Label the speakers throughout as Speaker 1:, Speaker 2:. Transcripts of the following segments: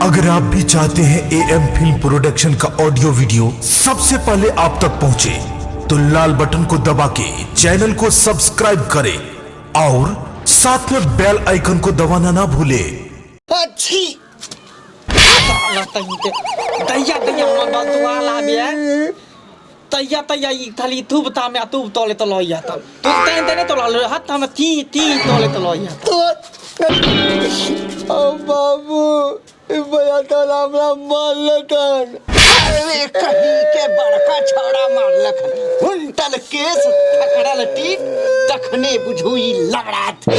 Speaker 1: अगर आप भी चाहते हैं ए एम फिल्म प्रोडक्शन का ऑडियो वीडियो सबसे पहले आप तक पहुंचे, तो लाल बटन को दबा के चैनल को सब्सक्राइब करें और साथ में बेल आइकन को दबाना ना भूलें।
Speaker 2: अच्छी
Speaker 3: दैया दैया हमर बलतुआ लाबे तैया तैया ई खाली थूब तामे तूब तोले तो लइया तब तू तैन तैने तो लल हाथ हम ती ती तोले तो लइया
Speaker 2: तो ओ बाबू ई भैया तो हमरा मारलकन।
Speaker 4: अरे कहीं के बड़का छौड़ा मारलक, उनटल केस थकड़ल टीक, तखने बुझू ई लबड़ा थे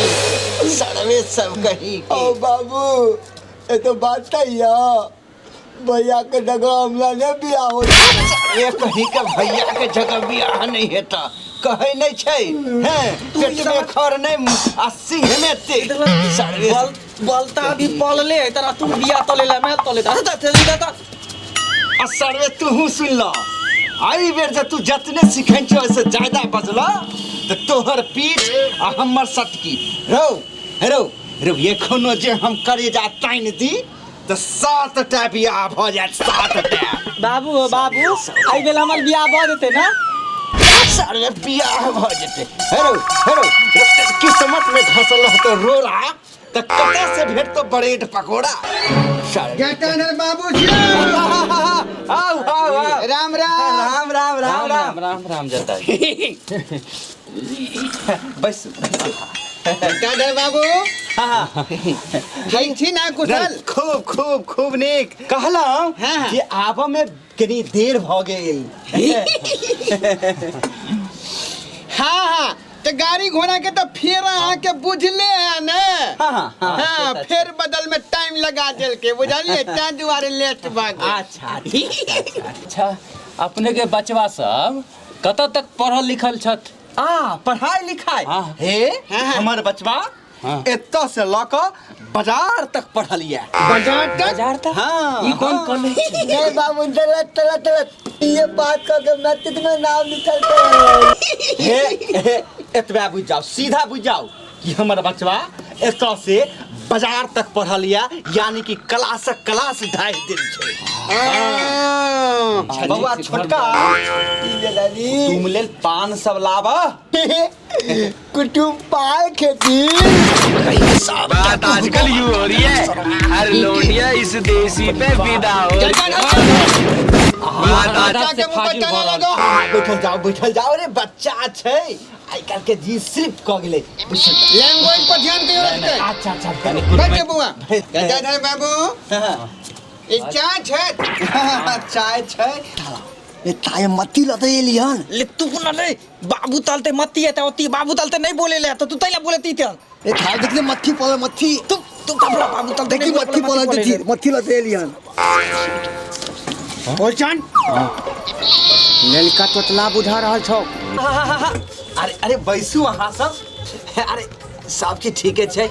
Speaker 4: सड़वे सब कहीं के।
Speaker 2: ओ बाबू ये तो बात है भैया के जगह हमरा नहीं बियाह हो।
Speaker 4: सड़वे कहीं के भैया के जगह बियाह नहीं हेता कहै नहीं छै हैं, पेट में खर नहीं आ सिंह में ते सड़वे।
Speaker 3: बल बलता भी पलले है तरह तू बिया तोले ला मैं तोले ता ता ता ता।
Speaker 4: आ सरवे तूहू सुन ल, आई बेर जे तू जतने सिखै छौ ओहिसँ ज्यादा बजल तऽ तोहर पीठ आ हमर सटकी। रौ रौ रौ, एखनो जे हम करेजा तानि दी तऽ 7टा बियाह भऽ जायत, 7टा।
Speaker 3: बाबू हो बाबू, आई बेर हमर बियाह भऽ जेतै ना?
Speaker 4: सरवे बियाह भऽ जेतै। हे रौ हे रौ, किस्मत में घसल रहतौ रोड़ा तऽ कतऽ से भेटतौ ब्रेड पकौड़ा?
Speaker 2: जतन बाबू जी।
Speaker 4: आउ आउ आउ।
Speaker 2: राम राम।
Speaker 4: राम राम राम राम
Speaker 5: राम राम। जता
Speaker 4: बस।
Speaker 2: जतन बाबू ठीक छी ना कुशल?
Speaker 4: खूब खूब खूब नीक। कहलहुँ
Speaker 2: हाँ।
Speaker 4: जे आबऽ में कनी देर भऽ गेल।
Speaker 2: हाँ हाँ, तो गाड़ी घोड़ा के तो फेर अहाँ के बुझले है ने?
Speaker 4: हाँ, हाँ, हाँ,
Speaker 2: हाँ, फेर बदल में टाइम लगा देल के बुझलिए, तैं दुआरे लेट भऽ गेल।
Speaker 4: अच्छा अच्छा
Speaker 5: अच्छा, अपने के बचवा सब कतऽ तक पढ़ल लिखल छथि?
Speaker 4: आ पढ़ाई लिखाई
Speaker 5: हाँ।
Speaker 4: हे
Speaker 2: हाँ, हाँ।
Speaker 4: हमर बचवा
Speaker 5: हाँ।
Speaker 4: एतऽ से लऽ कऽ बाजार तक पढ़ल यऽ।
Speaker 2: बाजार तक?
Speaker 5: बाजार तक?
Speaker 4: हाँ,
Speaker 5: ई कोन
Speaker 4: हाँ।
Speaker 5: कॉलेज?
Speaker 2: नहीं बाबू, गलत गलत गलत ये बात कर के मैट्रिक में नाम निकलते हैं।
Speaker 4: हे हे, एतबा बुझ जाओ, सीधा बुझ जाओ कि हमर बचवा एतऽ से बाजार तक पढ़ल यऽ, यानी कि क्लासक क्लास ढाहि देल छै।
Speaker 2: हाँ।
Speaker 4: बौआ छोटका तुम लेल पान सब लाबह।
Speaker 2: कुटुम पाल खेती
Speaker 6: बात आजकल यूं हो रही है, हर लोंडिया इस देसी पे फिदा हो रही है। बात आज
Speaker 2: बच्चा के मुंह पर चला लगो।
Speaker 4: बैठल जाओ बैठल जाओ रे, बच्चा छै आइ काल्हि के जी सिर्फ कऽ गेलै।
Speaker 2: लैंग्वेज पर ध्यान दियो रखते।
Speaker 4: अच्छा अच्छा।
Speaker 2: बैठ बुआ। गजाधर बाबू ई चाय छै?
Speaker 4: चाय छै।
Speaker 2: ए ताय मत्ती लते एलियन।
Speaker 3: ले तू ना ले बाबू तालते मत्ती है ओती बाबू तालते नहीं बोले ले तो तू तैला बोले ती तेल।
Speaker 2: ए थाल देखले मत्थी पड़े मत्थी।
Speaker 3: तू तू कपड़ा बाबू तालते
Speaker 2: देखी मत्थी पड़े देखी मत्थी लते एलियन।
Speaker 7: बोलचन ललका तोतला बुझा रहल छौ।
Speaker 4: अरे अरे बैसू अहाँ सब। अरे सब चीज ठीके छै।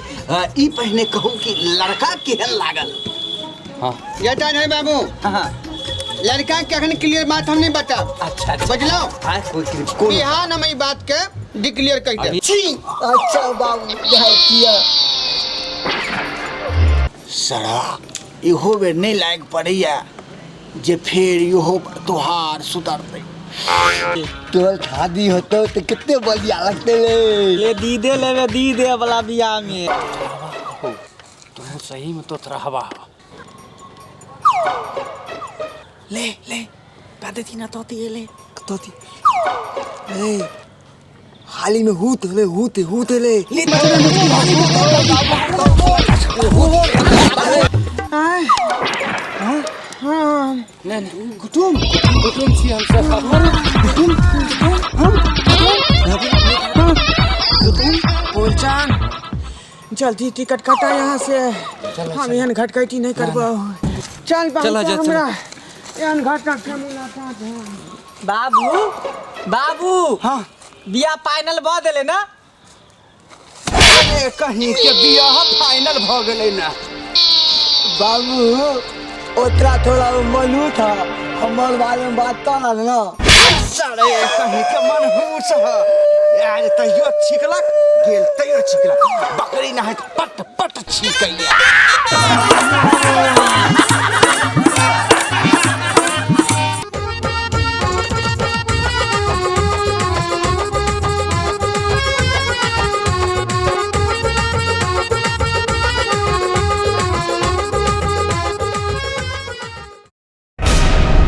Speaker 4: ई पहिने कहू कि लड़का केहन लागल?
Speaker 5: हाँ।
Speaker 2: जतन है बाबू।
Speaker 4: हाँ।
Speaker 2: लड़का के अखन क्लियर बात हम नहीं बताब।
Speaker 4: अच्छा अच्छा।
Speaker 2: बुझलौ?
Speaker 4: हाँ, कोई कोई
Speaker 2: बिहान हम ई बात के डिक्लेयर कर देब।
Speaker 4: छी।
Speaker 2: अच्छा बाबू जाय किया।
Speaker 4: सड़ा इहो बेर नहीं लाग पड़ैया जे फेर इहो तोहार सुधरतै।
Speaker 2: तोहर शादी होतो तो कितने बढ़िया लगते ले।
Speaker 3: ले दी दे लेवे दी दे वाला बियाह में।
Speaker 5: तू सही में तो रहवा।
Speaker 3: ले ले बादे थी ना तोती ले
Speaker 2: तोती। ए हाली में हूत ले हूत हूत ले।
Speaker 3: ले
Speaker 5: नहीं नहीं कुटुम कुटुम छी हम सब।
Speaker 7: कुटुम कुटुम बोलचान जल्दी टिकट कटा यहाँ से, हम एहन घटकैती नहीं करबो। चल बाबू
Speaker 5: चला जा, चला।
Speaker 7: हमरा एहन घटना के मुलाकात है।
Speaker 3: बाबू बाबू।
Speaker 4: हाँ।
Speaker 3: बियाह फाइनल भ गेलै ना?
Speaker 4: अरे कहीं के बियाह फाइनल भ गेलै ना।
Speaker 2: बाबू ओतरा थोड़ा मनु था हमार बारे में बात तो ना ना।
Speaker 4: सड़े कहीं के मनहूस ह यार, तैयो छिकलक गेल तैयो छिकलक, बकरी नहाइत पट पट छीकैया।